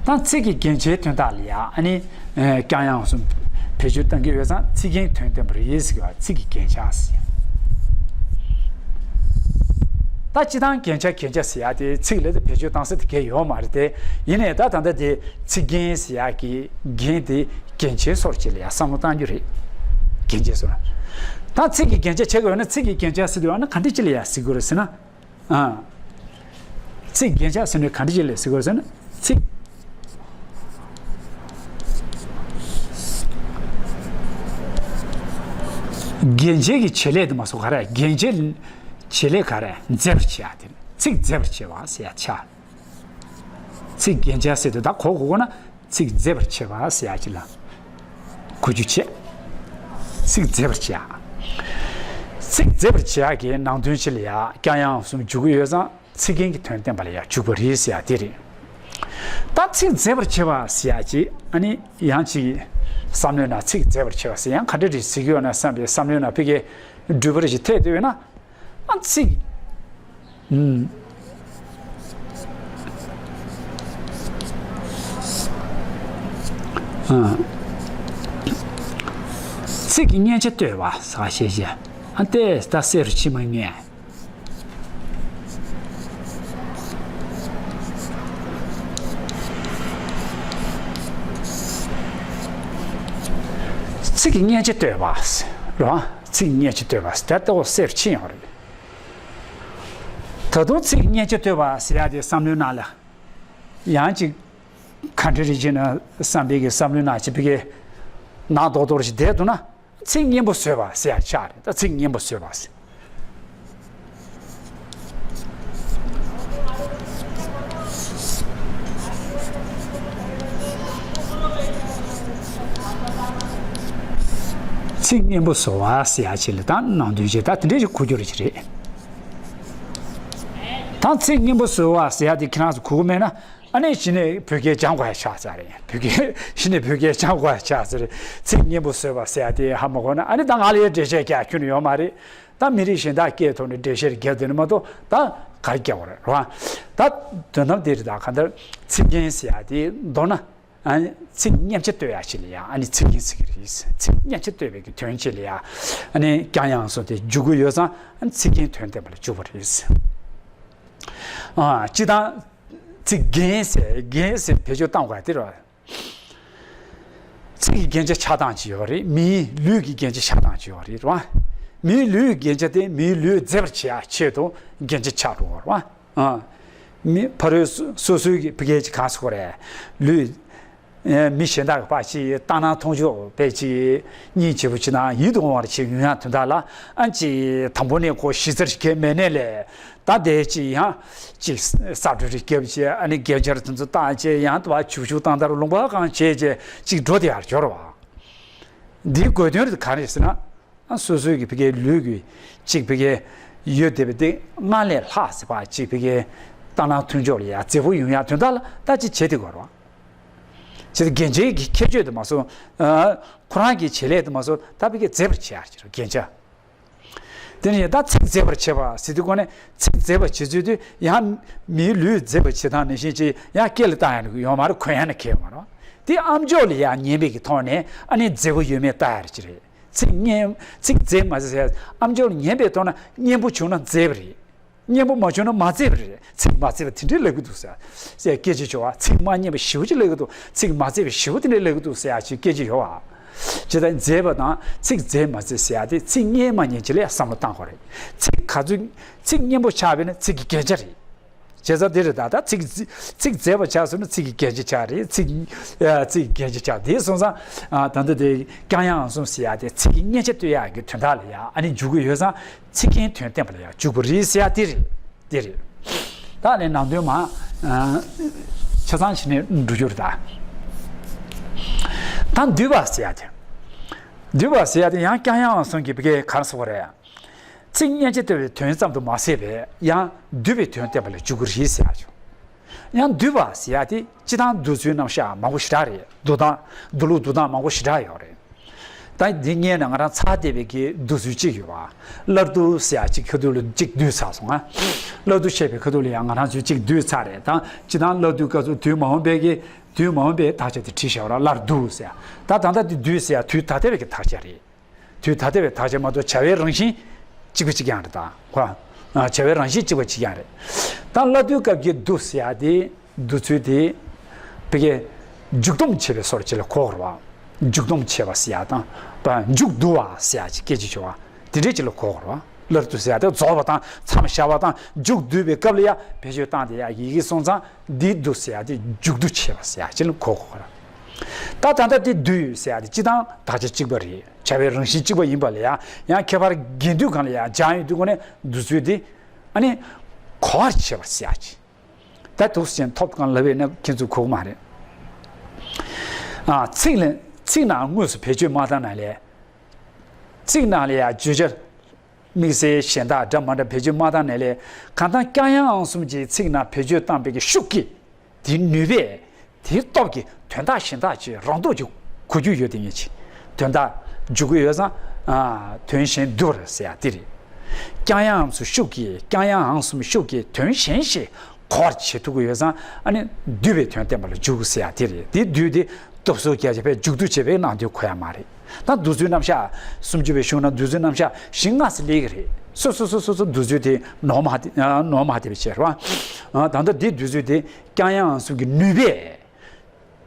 ད་ཚིག་གི་རྒྱན་ཆའི་དོན་དག་ལ་ཡ་ཨ་ནི། ཨེ། ཀྱང་ཡང་གསུམ་བེད་སྤྱོད་གཏང་གི་ཡོད་ཙང་ཚིག་རྒྱན་དོན་བསྟན་པ་རེད་ཟེར་གྱི་བ། ཚིག་གི་རྒྱན་ཆ་ཟེར། ད་སྤྱིར་བཏང་རྒྱན་ཆ་རྒྱན་ཆ་ཟེར་ཡ་དེ་ཚིག་ལ་དེ་བེད་སྤྱོད་གཏང་ས་དེ་གས་ཡོད་མ་རེད་དེ། ཡིན་ནའི་ད་ད་ལྟ་དེ་ཚིག་རྒྱན་ཟེར་ཡ་གི་རྒྱན་དེ་རྒྱན་ཆའི་སོར་ཅིག་ལ་ཡ་བསམ་བློ་གཏང་རྒྱུ་རེད། རྒྱན་ཆའི་སོར། ད་ཚིག་གི་རྒྱན་ཆ་ཆགས་ཀྱི་ཡོད་ན་ཚིག་གི་རྒྱན་ཆ་ཟེར་དུས་ཨ་ན་ག་འདྲ་ཅིག་ལ་ཡ་ཟེར་དགོས་རེད་ཟེར་ན། ཨ། ཚིག་རྒྱན་ཆ་ཟེར་ནས་ག་འདྲ་ཅིག་ལ་ཟེར་དགོས་ཟེར་ན། ཚིག་རྒྱན་ཆའི་གི་བྱེད་ལས་དེ་མ་སོང་ག་རེ། རྒྱན་ཆའི་བྱེད་ལས་ག་རེ། མཛེས་པར་བྱེད་ཡ་དེ། ཚིག་མཛེས་པར་བྱེད་པ་ཟེར་ཡ་ཆགས། ཚིག་རྒྱན་ཆ་ཟེར་དུས་ད་གོ་དགོས་ན། ཚིག་མཛེས་པར་བྱེད་པ་ཟེར་ཡ་ཅིག་ལ་གོ་རྒྱུ་བྱས། ཚིག་མཛེས་པར་བྱེད་ཡ། ཚིག་མཛེས་པར་བྱེད་ཡ་གི་ནང་དོན་ཅིག་ལ་ཡ་ཀྱང་ཡང་གསུམ་འཇུག་གི་ཡོད་ཙང་ཚིག་རྒྱན་གྱི་དོན་བསྟན་པ་ལ་ཡ་འཇུག་པ་རེད་ཟེར་ཡ་དེ་རེད། ད་ཚིག་མཛེས་པར་བྱེད་པ་ཟེར་ཡ་ཅིག་ཨ་ནི་ཡང་ཅིག་བསམ་བློའི་ནང་ཚིག་མཛེས་པར་བྱེད་པ་ཟེར་ཡང་ག་འདྲ་རེད་ཟེར་གྱི་ཡོད་ན་བསམ་པའི་བསམ་བློའི་ནང་ཕ་གིའི་འགྲུལ་པ་རེ་ཞིག་ཐེབས་བསྡད་ཡོད་ན། ཨ་ཚིག་ཨུམ། ཨ། ཚིག་གི་སྙན་ཆ་བསྟོད་པ་ཟེར་བ་ཞེས་བྱ། ཨ་ཏེ་ད་གསེར་ཕྱེ་མ་ངས། ཚིག་གི་སྙན་ཆ་བསྟོད་པ་རེད་བ། ཚིག་སྙན་ཆ་བསྟོད་པ་ཟེར་ད་ལྟ་བ་གསེར་ཕྱེ་ཡོང་རེད། ད་དུང་ཚིག་སྙན་ཆ་བསྟོད་པ་ཟེར་ཡ་དེ་བསམ་བློའི་ནང་ལ་ཡང་ཅིག་ག་འདྲ་རེད་ཅེ་ན་བསམ་པའི་གི་བསམ་བློའི་ནང་ཅིག་ཕ་གི་ནག་དོག་དོག་ཞིག་བསྡད་འདུག་ན། ཚིག་སྙན་པོ་བཟོས་པ་ཟེར་ཡ་ཆགས་རེད། ད་ཚིག་སྙན་པོ་བཟོས་པ་ཟེར། ཚིག་སྙན་པོ་བཟོ་བ་ཟེར་ཡ་ཆེད་ལ་ད་ནང་དོན་ཆེད་ད་དེ་འདྲས་ཞིག་གོ་རྒྱུ་རེད་ཅེ་རེད། ད་ཚིག་སྙན་པོ་བཟོ་བ་ཟེར་ཡ་དེ་ཁྱེད་རང་ཚོ་གོ་གི་མེད་ན། ཨ་ནི་གཞི་ནས་བོད་སྐད་སྦྱང་དགོས་ཡ་ཆགས་ཚར་རེད། བོད་སྐད་གཞི་ནས་བོད་སྐད་སྦྱང་དགོས་ཡ་ཆགས་ཚར་རེད། ཚིག་སྙན་པོ་བཟོས་པ་ཟེར་ཡ་དེ་ཧ་མ་གོ་ན་ཨ་ནི་ད་ང་ལ་ཡ་འགྲེལ་བཤད་རྒྱག་ཁྱོན་ནས་ཡོད་མ་རེད། ད་མི་རིགས་གཞན་དག་སྐད་ཐོག་ནས་འགྲེལ་བཤད་རྒྱབ་དེ་ནི་མ་གཏོགས་ད་ག་རེ་རྒྱག་དགོས་རེད་རོ། ད་དོན་དམ་དེ་རེད། ད་གང་ལྟར་ཚིག་རྒྱན་ཟེར་ཡ་དེ་མདོར་ན་ཨ་ནི་ཚིག་སྙན་ཆ་བསྟོད་ཡ་ཆེད་ལ་ཡ་ཨ་ནི་ཚིག་རྒྱན་ཟེར་གི་རེད། ཚིག་སྙན་ཆ་བསྟོད་པའི་གི་དོན་ཆེད་ལ་ཡ་ཨ་ནི་ཀྱང་ཡང་སོགས་དེ་འཇུག་གི་ཡོད་ཙང་ཨ་ནི་ཚིག་རྒྱན་དོན་བསྟན་པ་ལ་འཇུག་པ་རེད། ཨ་སྤྱིར་བཏང་ཚིག་རྒྱན་ཟེར་རྒྱན་ཟེར་བེད་སྤྱོད་བཏང་དགོས་དེ་རེད། ཚིག་གི་རྒྱན་ཆ་ཆགས་སྟངས་ཅིག་ཡོད་རེད། མིའི་ལུས་ཀྱི་རྒྱན་ཆ་ཆགས་སྟངས་ཅིག་ཡོད་རེད་རེད་བ། མིའི་ལུས་ཀྱི་རྒྱན་ཆ་དེ་མིའི་ལུས་མཛེས་པར་བྱེད་ཡ་ཆེད་དུ་རྒྱན་ཆ་ཆགས་འགྲོ་བ་རེད་བ། ཨ། མི་ཕ་རོལ་སོ་སོའི་གི་ཕ་གིའི་ཅིག་གང་ཟེར་དགོས་རེད། ལུས། ཨེ། མི་གཞན་དག་གི་ཕར་ཅིག་ལྟ་སྣང་མཐོང་ཕྱོགས་དཔེ་ཅིག་སྙིང་རྗེ་པོ་ཅིག་དང་ཡིད་དུ་འོང་བར་བྱེད་ཡོང་ཡ་དོན་དག་ལ་ཨ་ཅིག་དང་པོ་ནས་ཁོ་གཞི་རྩར་གས་མེད་ནས་ལས། ད་དེ་ཅི་ཡང་ཅིག་ས་འགྲོ་རི་རྒྱབ་ཅེ་ཨ་ནི་རྒྱབ་ཆར་དེ་ཚོ་བཏང་ཅེ་ཡང་དུ་བ་བྱུག་བྱུག་བཏང་དར་ལུང་པ་གང་བྱས་ཅེ་ཅིག་འགྲོ་དེ་ཡར་འབྱོར་བ། འདིའི་དགོས་དོན་རེད་ག་རེ་ཟེར་ན། ཨ་སོ་སོའི་གི་ཕ་གིའི་ལུས་ཀྱི་ཅིག་ཕ་གིའི་ཡོད་བསྡད་པ་དེ་སྔར་ལས་ལྷག་ཟེར་བ་ཅིག་ཕ་གིའི་ལྟ་སྣང་མཐུན་ཕྱོགས་ལ་ཡ་མཛེས་པོ་ཡོང་ཡ་དོན་དག་ལ་ད་ཅིག་བྱེད་དེ་དགོས་རེད་བ། ཅེ་རྒྱན་ཆའི་གི་ཁྱད་ཆོས་དེ་མ་སོང་། ཁོ་རང་གི་བྱེད་ལས་དེ་མ་སོང་ད་ཕ་གིའི་མཛེས་པར་བྱེད་ཡ་རེད་རྒྱན་ཆ། དེ་ནས་ད་ཚིག་མཛེས་པར་བྱེད་པ་ཟེར་དུས་གོ་ནས་ཚིག་མཛེས་པར་བྱེད་ཚུལ་དུ་ཡང་མིའི་ལུས་མཛེས་པར་བྱེད་སྟངས་ནང་བཞིན་ཅིག་ཡང་སྐེ་ལ་བཏགས་ཡ་ནི་ཡོད་མ་རེད། གོན་ཡ་ནི་གལ་མ་རེད། དེ་ཨམ་ཅོག་ལ་ཡང་ཉན་པའི་གི་ཐོག་ནས་ཨ་ནི་མཛེས་པོ་ཡོད་མེད་བལྟ་ཡ་རེད་ཅི་རེད། ཚིག་སྙན་ཚིག་མཛེས་མ་མཛེས་ཟེར་ཨམ་ཅོག་ལ་ཉན་པའི་ཐོག་ན་སྙན་པོ་བྱུང་ན་མཛེས་པ་རེད། སྙན་པོ་མ་བྱུང་ན་མ་མཛེས་པ་རེད། ཚིག་མ་མཛེས་པ་དེ་འདྲའི་ལབ་གི་འདུག་ཟེར། ཟེར་སྐད་ཆ་བྱུང་བ་ཚིག་མ་སྙན་པ་ཞེ་པོ་ཅིག་ལབ་གི་འདུག་ཚིག་མ་མཛེས་པ་ཞེ་པོ་དེ་འདྲའི་ལབ་གི་འདུག་ཟེར་ཡ་ཅིག་སྐད་ཆ་ཡོད་བ། ཇི་ལྟར་མཛེས་པ་དང་ཚིག་མཛེས་མ་མཛེས་ཟེར་ཡ་དེ་ཚིག་སྙན་མ་སྙན་ཅིག་ལ་བསམ་བློ་བཏང་དགོས་རེད། ཚིག་ག་ཚོད་ཚིག་སྙན་པོ་ཆགས་པས་ན་ཚིག་གི་རྒྱན་ཆ་རེད། བྱས་ཙང་དེ་རེད། ད་ལྟ་ཚིག་ཚིག་མཛེས་པ་ཆགས་སོང་ན་ཚིག་གི་རྒྱན་ཆ་ཆགས་རེད། ཚིག་ཚིག་གི་རྒྱན་ཆ་ཆགས་དེ་སོང་ཙང་ད་ལྟ་དེ་ཀྱང་ཡང་གསུམ་ཟེར་ཡ་དེ་ཚིག་གི་སྙན་ཆ་སྟོན་ཡག་གི་དོན་དག་ལ་ཡ་ཨ་ནི་འཇུག་གི་ཡོད་ཙང་ཚིག་རྒྱན་དོན་བསྟན་པ་ལ་ཡ་འཇུག་པ་རེད་ཟེར་ཡ་དེ་རེད། དེ་རེད། ད་ནས་ནང་དོན་མ་ཆ་ཚང་བྱས་ནས་འགྲོ་རྒྱུ་རེད། ད་ད་འདུས་པ་ཟེར་ཡ་དེ་འདུས་པ་ཟེར་ཡ་དེ་ཡང་ཀྱང་ཡང་གསུམ་གྱི་བི་གའི་གར་སོགས་རེད། ཚིག་སྔན་ཆད་བསྟོད་པའི་དོན་ཙམ་དུ་མ་ཟད་པའི་ཡང་བསྡུས་པའི་དོན་བསྟན་པ་ལ་འཇུག་གི་རེད་ཟེར་ཡག་བྱུང་། ཡང་བསྡུས་པ་ཟེར་ཡག་དེ་སྤྱིར་བཏང་བསྡུ་ཚུལ་རྣམ་གཞག་མང་པོ་ཞེ་དྲག་རེད། བསྡུ་སྟངས་བསྡུ་ལུགས་བསྡུ་སྟངས་མང་པོ་ཞེ་དྲག་ཡོད་རེད། ད་འདི་སྔོན་ནས་ང་རང་ཚར་བསྡད་པའི་གི་བསྡུ་ཚུལ་གཅིག་ཡོད་པ། སླར་བསྡུ་ཟེར་ཡག་གཅིག་ཁ་ཐུག་ལ་གཅིག་བསྡུས་ཚར་སོང་ང་། སླར་བསྡུ་བྱས་པའི་ཁ་ཐུག་ལ་ཡང་ང་རང་ཚོས་གཅིག་བསྡུས་ཚར་རེད། ད་སྤྱིར་བཏང་སླར་བསྡུ་སྐབས་སུ་དུས་མ་འོངས་པའི་གི་དུས་མ་འོངས་པའི་དག་ཆ་དེ་བྲིས་བཞག་པ་ར། སླར་བསྡུ་ཟེར་ཡག་ད་ད་ལྟ་དེ་བསྡུས་ཟེར་ཡག་དུས་ད་ལྟ་བའི་གི་དག་ཆ་རེད། དུས་ད་ལྟ་བའི་དག་ཆ་མ་གཏོགས་བྱ་བའི་རང་བཞིན་གཅིག་པ་གཅིག་རྐྱང་རེད་ད། ཧོ། བྱ་བའི་རང་བཞིན་གཅིག་པ་གཅིག་རྐྱང་རེད། ད་སླར་བསྡུའི་སྐབས་ཀྱི་བསྡུ་ཟེར་ཡག་དེ་བསྡུ་ཚུལ་དེ་ཕ་གི་མཇུག་སྡོམ་བྱེད་པའི་སོར་ཅིག་ལ་གོ་དགོས་རེད་བ། མཇུག་སྡོམ་བྱེད་པ་ཟེར་ཡག་དང་། མཇུག་བསྡུ་བ་ཟེར་ཡག་ཅིག་སྐད་ཆ་བྱུང་བ་དེ་འདྲས་ཅིག་ལ་གོ་དགོས་རེད་བ། སླར་བསྡུ་ཟེར་ཡག་དེ་རྫོགས་པ་དང་མཚམས་བཞག་པ་དང་མཇུག་བསྡུ་བའི་སྐབས་ལ་ཡང་བེད་སྤྱོད་བཏང་དེ་ཡག་ཡི་གེ་སོང་ཙང་འདི་བསྡུ་ཟེར་ཡག་དེ་མཇུག་བསྡུ་བྱེད་པ་ཟེར་ཡག་ཅིག་ལ་གོ་དགོས་རེད། ད་ད་ལྟ་འདི་བསྡུས་ཟེར་ཡག་དེ་སྤྱིར་བཏང་དག་ཆ་གཅིག་པ་རེད། བྱ་བའི་རང་བཞིན་གཅིག་པ་ཡིན་པ་ལ་ཡང་ཡང་ཁྱད་པར་རྒྱན་སྡུད་སྒང་ལ་ཡང་སྦྱང་ཡོང་དུས་སྒོ་ནས་བསྡུ་ཚུལ་འདི་ཨ་ནི་གོ་བར་བྱེད་པར་ཟེར་ཡག་ཅིག་ད་འདུག་སེ་ཐོབ་གང་ལབ་པས་ན་ཁྱེད་ཚོ་གོ་གི་མ་རེད། ཨ་ཚིག་ལ་ཚིག་ནང་དངོས་སུ་བེད་སྤྱོད་མ་བཏང་ན་ལས། ཚིག་ནང་ལ་ཡང་བརྗོད་བྱ་དམིགས་བསལ་གཞན་དག་འདྲ་མ་འདྲ་བེད་སྤྱོད་མ་བཏང་ན་ལས། གང་ལྟར་ཀྱང་ཡང་གསུམ་གྱི་ཚིག་ནང་བེད་སྤྱོད་བཏང་པའི་གི་ཤུགས་ཀྱིས། དེའི་ནུས་པས། དེའི་སྟོབས་ཀྱིས་དོན་དག་གཞན་དག་ཅིག་རང་སྟོབས་ཀྱིས་གོ་རྒྱུ་ཡོད་དེ་ངེས་ཀྱི། དོན་དག་འཇུག་གི་ཡོད་ཙང་། ཨ་དོན་གཞན་བསྡུ་བར་ཟེར་ཡག་དེ་རེད། ཀྱང་ཡང་གསུམ་ཤུགས་ཀྱིས་ཀྱང་ཡང་གསུམ་ཤུགས་ཀྱིས་དོན་གཞན་ཞིག་གོ་བར་བྱེད་ཐུབ་ཀྱི་ཡོད་ཙང་ཨ་ནི་བསྡུས་པའི་དོན་བསྟན་པ་ལ་འཇུག་ཟེར་ཡག་དེ་རེད། དེ་བསྡུས་དེ་སྟོབས་གསོག་རྒྱག་བྱས་པས་མཇུག་བསྡུ་བྱས་པའི་ནང་དོན་གོ་ཡག་མ་རེད། ད་བསྡུ་ཚུལ་རྣམ་གཞག་སུམ་ཅུ་པའི་གཞུང་ན་བསྡུ་ཚུལ་རྣམ་གཞག་བཞི་ལྔ་ཙམ་སླེབས་ཀྱི་རེད། སོ་སོ་སོ་སོ་སོ་བསྡུ་ཚུལ་དེ་ནོར་མ་དེ་ནོར་མ་དེ་བྱས་རེད་བ། ད་ལྟ་འདི་བསྡུ་ཚུལ་དེ་ཀྱང་ཡང་གསུམ་གྱི་ནུས་པས།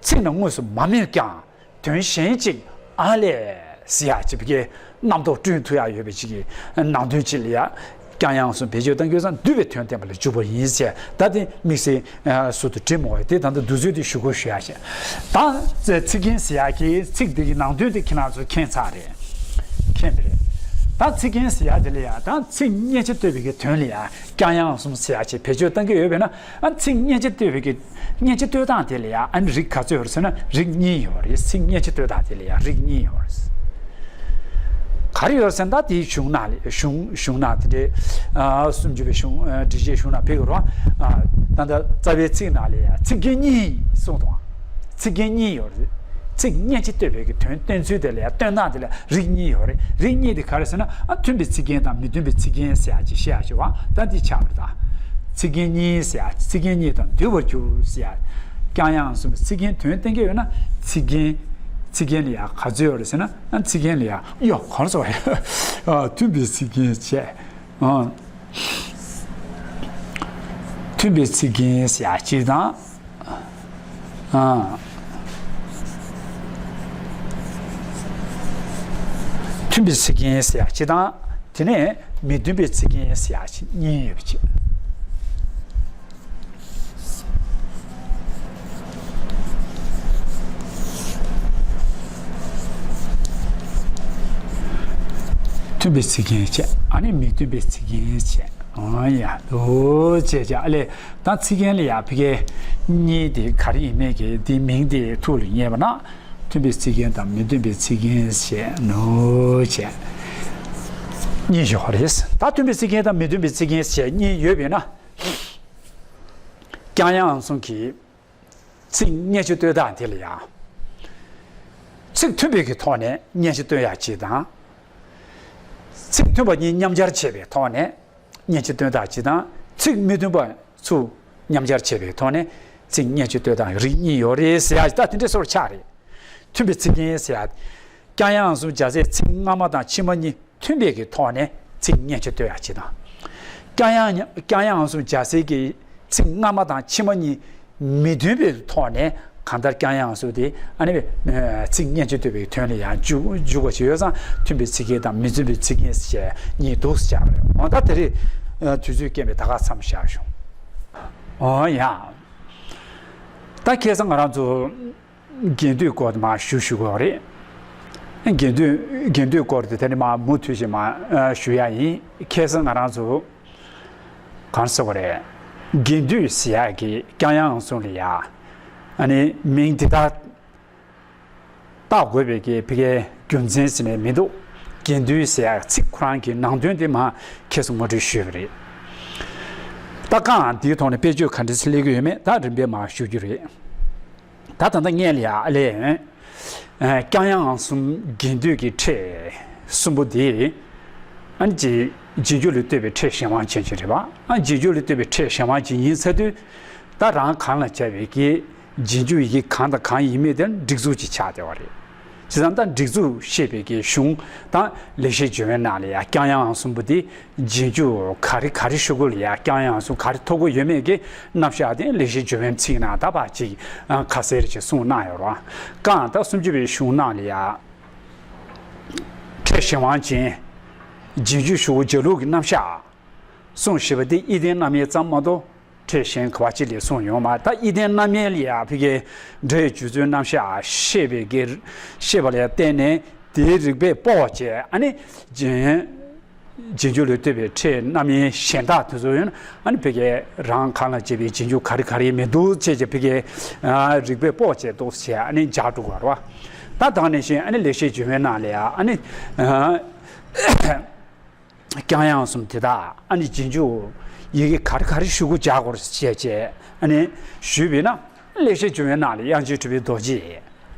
ཚིག་ནང་དངོས་སུ་མ་སྨོས་ཀྱང་དོན་གཞན་གཅིག་ཨ་ལས་ཟེར་ཡག་ཅིག་གི་རྣམ་རྟོག་བསྐྲུན་ཐུབ་ཡག་ཡོད་པའི་ཅིག་གི་ནང་དོན་ཅིག་ལ་ཡ། ཀྱང་ཡང་གསུམ་བེད་སྤྱོད་གཏང་རྒྱུ་ཙང་བསྡུས་པའི་དོན་བསྟན་པ་ལ་འཇུག་པ་ཡིན་ཟེར། ད་དེ་དམིགས་བསལ་ཟུར་དུ་བྲིས་མོ་བས་དེ་ད་ལྟ་བསྡུ་ཚུལ་དེ་ཞུ་དགོས་ཞུ་ཡག་བྱས། ད་ཚིག་རྒྱན་ཟེར་ཡག་གི་ཚིག་དེ་གི་ནང་དོན་དེ་ཁྱེད་རང་ཚོ་མཁྱེན་ཚར་རེད། མཁྱེན་པ་རེད། ད་ཚིག་རྒྱན་ཟེར་ཡག་དེ་ལ་ཡ་ད་ཚིག་སྔན་ཆད་བསྟོད་པའི་གི་དོན་ལ་ཡ། ཀྱང་ཡང་གསུམ་ཟེར་ཡག་ཅིག་བེད་སྤྱོད་གཏང་གི་ཡོད་པས་ན། ཨ་ཚིག་སྔན་ཆད་བསྟོད་པའི་གི་སྔན་ཆད་བསྟོད་སྟངས་དེ་ལ་ཡ་ཨ་ནི་རིགས་ག་ཚོད་ཡོད་རེད་ཟེར་ན་རིགས་གཉིས་ཡོད་རེད། ཚིག་སྔན་ཆད་བསྟོད་སྟངས་དེ་ལ་ཡ་རིགས་གཉིས་ཡོད་རེད། ག་རེ་ཡོད་རེད་ཟེར་ན་ད་དེའི་གཞུང་ནང་ལ་གཞུང་གཞུང་ནང་དེ་འདྲའི་ཨ་སུམ་ཅུ་པའི་གཞུང་ཨ་འགྲེལ་བཤད་གཞུང་ནང་ཕེབས་ཡོད་རེད་བ། ཨ་ད་ལྟ་རྩ་བའི་ཚིག་ནང་ལ་ཡ་ཚིག་རྒྱན་གཉིས་གསུངས་འདུག་ཚིག་རྒྱན་གཉིས་ཡོད་རེད། ཚིག་སྔན་ཆད་བསྟོད་པའི་གི་དོན་བསྟན་ཚུལ་དེ་ལ་ཡང་བསྟོད་སྟངས་དེ་ལ་རིགས་གཉིས་ཡོད་རེད། རིགས་གཉིས་དེ་ག་རེ་ཟེར་ན། ཨ་མཐུན་པའི་ཚིག་རྒྱན་དང་མི་མཐུན་པའི་ཚིག་རྒྱན་ཟེར་ཡག་ཅིག་བཤད་ཡག་ཅིག་བ། ད་འདི་ཆགས་པ་རེད་ད། ཚིག་རྒྱན་གཉིས་ཟེར་ཡག་ཚིག་རྒྱན་གཉིས་དང་འདུས་པར་འགྱུར་ཟེར་ཡག་ཀྱང་ཡང་གསུམ་ཚིག་རྒྱན་དོན་བསྟན་གྱི་ཡོད་ན་ཚིག་རྒྱན། ཚིག་རྒྱན་ལ་ཡང་ག་ཚོད་ཡོད་རེད་ཟེར་ན། ཨ་ཚིག་རྒྱན་ལ་ཡང་ཡོ་ག་རེ་ཟེར་བ་ཡ། ཨ་མཐུན་པའི་ཚིག་རྒྱན་བྱས། ཨ་མཐུན་པའི་ཚིག་རྒྱན་ཟེར་ཡག་ཅིག་དང་། ཨ། མཐུན་པའི་ཚིག་རྒྱན་ཟེར་ཡག་གཅིག་དང་། དེ་ནས་མི་མཐུན་པའི་ཚིག་རྒྱན་ཟེར་ཡག་གཅིག་གཉིས་ཡོད་པ་བྱས། མཐུན་པའི་ཚིག་རྒྱན་བྱས། ཨ་ནི་མི་མཐུན་པའི་ཚིག་རྒྱན་བྱས། ཨོ་ཡ། འདུག་བྱས་བྱས། ཨ་ལས། ད་ཚིག་རྒྱན་ལ་ཡ་ཕ་གི་གཉིས་དེ་ག་རེ་ཡིན་མིན་གྱི་དེ་མིང་དེ་ཐུགས་ལ་ངེས་པ་ན། མཐུན་པའི་ཚིག་རྒྱན་དང་མི་མཐུན་པའི་ཚིག་རྒྱན་ཞེས་ནོ་བྱས། གཉིས་ཡོད་རེད། ད་མཐུན་པའི་ཚིག་རྒྱན་དང་མི་མཐུན་པའི་ཚིག་རྒྱན་ཞེས་གཉིས་ཡོད་པས་ན། ཀྱང་ཡང་གསུམ་གྱིས། ཚིག་སྔན་ཆད་བསྟོད་སྟངས་དེ་ལ་ཡང་། ཚིག་མཐུན་པའི་གི་ཐོག་ནས་སྔན་ཆད་བསྟོད་ཡག་ཅིག་དང་། ཚིག་མཐུན་པ་གཉིས་མཉམ་སྦྱར་བྱས་པའི་ཐོག་ནས་སྔན་ཆད་བསྟོད་སྟངས་ཅིག་དང་། ཚིག་མི་མཐུན་པ་ཚུར་མཉམ་སྦྱར་བྱས་པའི་ཐོག་ནས་ཚིག་སྔན་ཆད་བསྟོད་སྟངས་རིགས་གཉིས་ཡོད་རེད་ཟེར་ཡག་ཅིག་ད་དེ་འདྲའི་སོར་ཆགས་རེད། མཐུན་པའི་ཚིག་རྒྱན་ཟེར་ཡག་ཀྱང་ཡང་གསུམ་བྱས་ཚེ་ཚིག་སྔ་མ་དང་ཕྱི་མ་གཉིས། མཐུན་པའི་གི་ཐོག་ནས་ཚིག་སྔན་ཆད་བསྟོད་ཡག་ཅིག་དང་། ཀྱང་ཡང་ཀྱང་ཡང་གསུམ་བྱས་ཚེ་གི་ཚིག་སྔ་མ་དང་ཕྱི་མ་གཉིས་མི་མཐུན་པའི་ཐོག་ནས་གང་ལྟར་ཀྱང་ཡང་གསུམ་དེ་ཨ་ནི་ཚིག་སྔན་ཆད་བསྟོད་པའི་དོན་ལ་ཡང་འཇུག་འཇུག་པ་ཞིག་ཡོད་ཙང་མཐུན་པའི་ཚིག་རྒྱན་དང་མི་མཐུན་པའི་ཚིག་རྒྱན་ཞེས་གཉིས་འདུག་ཟེར་བྱས་པ་རེད། འོ་ད་དེ་རིང་དུས་ཚོད་རྐྱེན་པས་ད་ག་མཚམས་བཞག་བྱུང་། འོ་ཡ། ད་ཁ་སང་ང་རང་ཚོ། རྒྱན་སྡུད་སྐོར་དེ་མར་ཞུ་ཞུ་དགོས་རེད། རྒྱན་སྡུད་རྒྱན་སྡུད་སྐོར་དེ་དེ་ནི་མར་མུ་མཐུད་བཞིན་མར་ཞུ་ཡག་ཡིན། ཁ་སང་ང་རང་ཚོ་གང་ཟེར་བ་རེད། རྒྱན་སྡུད་ཟེར་ཡག་གི་ཀྱང་ཡང་གསུམ་ལ་ཡ། ཨ་ནི་མིང་འདི་དག་བཏགས་དགོས་པའི་གི་ཕ་གིའི་རྒྱུ་མཚན་ཟེར་ནས་མི་འདུག་དགེ་འདུན་ཟེར་ཡག་ཚིག་ཁོ་རང་གི་ནང་དོན་དེ་མར་ཁྱེད་ཚོ་ངོ་སྤྲོད་ཞུས་པ་རེད། ད་གང་འདིའི་ཐོག་ནས་དཔེར་བརྗོད་ག་འདྲ་སེ་སླེབས་ཀྱི་ཡོད་མེད་ད་རིམ་པས་མར་ཞུ་རྒྱུ་རེད། ད་ད་ལྟ་སྔོན་ལ་ཡ་ཨ་ལས། ཨ་ཀྱང་ཡང་གསུམ་དགེ་འདུན་གྱི་ཕྲད་གསུམ་པོ་དེ། ཨ་ནི་རྗེས་རྗེས་འཇུག་ལས་བཏུས་པའི་ཕྲད་གཞན་དབང་ཅན་ཅིག་རེད་པ། ཨ་རྗེས་འཇུག་ལས་བཏུས་པའི་ཕྲད་གཞན་དབང་ཅན་ཡིན་ཚར་དུས། ད་རང་གང་ལ་བྱ་བའི་གི་རྗེས་འཇུག་ཡི་གེ་གང་དང་གང་ཡིན་མིན་དེ་སྒྲིག་འཛུགས་ཅིག་ཆགས་བསྡད་པ་རེད། བྱས་ཙང་ད་སྒྲིག་འཛུགས་ཤེས་པའི་གི་གཞུང་དང་ལེགས་བཤད་ལྗོན་དབང་ནང་ལ་ཡ་ཀྱང་ཡང་གསུམ་པོ་དེ། རྗེས་འཇུག་ག་རེ་ག་རེ་ཞུ་དགོས་ལ་ཡ་ཀྱང་ཡང་གསུམ་ག་རེ་ཐོབ་དགོས་ཡོད་མེད་ཀྱི་རྣམ་གཞག་དེ་ལེགས་བཤད་ལྗོན་དབང་ཚིག་ནང་ད་ཕར་ཅིག་ཁ་གསལ་ཅིག་གསུངས་གནང་ཡོད་རེད་བ། གང་ལྟར་སུམ་ཅུ་པའི་གཞུང་ནང་ལ་ཡ། ཕྲད་གཞན་དབང་ཅན། རྗེས་འཇུག་ཞུ་དགོས་འཇའ་ལུག་གི་རྣམ་གཞག་གསུངས་ཞེས་པ་དེ་ཨི་ལྡན་རྣམ་དབྱེ་ཙམ་མ་གཏོགས། ཕྲད་གཞན་ག་བ་ཅི་ལས་གསུངས་ཡོད་མ་རེད། ད་ཨི་ལྡན་རྣམ་དབྱེ་ལ་ཡ་ཕ་གིའི་སྒྲ་ཡི་འཇུག་ཚུལ་རྣམ་གཞག་ཤེས་པའི་གི་ཤེས་པ་ལ་ཡ་བརྟེན་ནས་དེའི་རིགས་པས་དཔོག་བྱས་ཨ་ནི་རྗེས་རྗེས་འཇུག་ལས་བཏུས་པའི་ཕྲད་རྣམ་དབྱེ་གཞན་དག་དེ་ཚོ་ཡོད་ན་ཨ་ནི་ཕ་གིའི་རང་གང་ལ་བྱེད་པའི་རྗེས་འཇུག་ག་རེ་ག་རེ་མི་འདུག་ཅེས་བྱས་ཕ་གིའི་རིགས་པས་དཔོག་བྱས་འདུག་ཟེར་ཨ་ནི་འཇགས་འགྲོ་དགོས་རེད་བ། ད་དེ་ནང་བཞིན་ཨ་ནི་ལེགས་བཤད་ལྗོན་དབང་ནང་ལ་ཡ་ཨ་ནི། ཀྱང་ཡང་གསུམ་དེ་དག་ཨ་ནི་རྗེས་འཇུག་ཡི་གེ་ག་རེ་ག་རེ་ཞུ་དགོས་བྱ་དགོས་ཞེས་བྱས་ཨ་ནི་ཞུས་པས་ན་ལེགས་བཤད་ལྗོན་དབང་ནང་ལ་དབྱངས་ཅན་གྲུབ་པའི་རྡོ་རྗེས་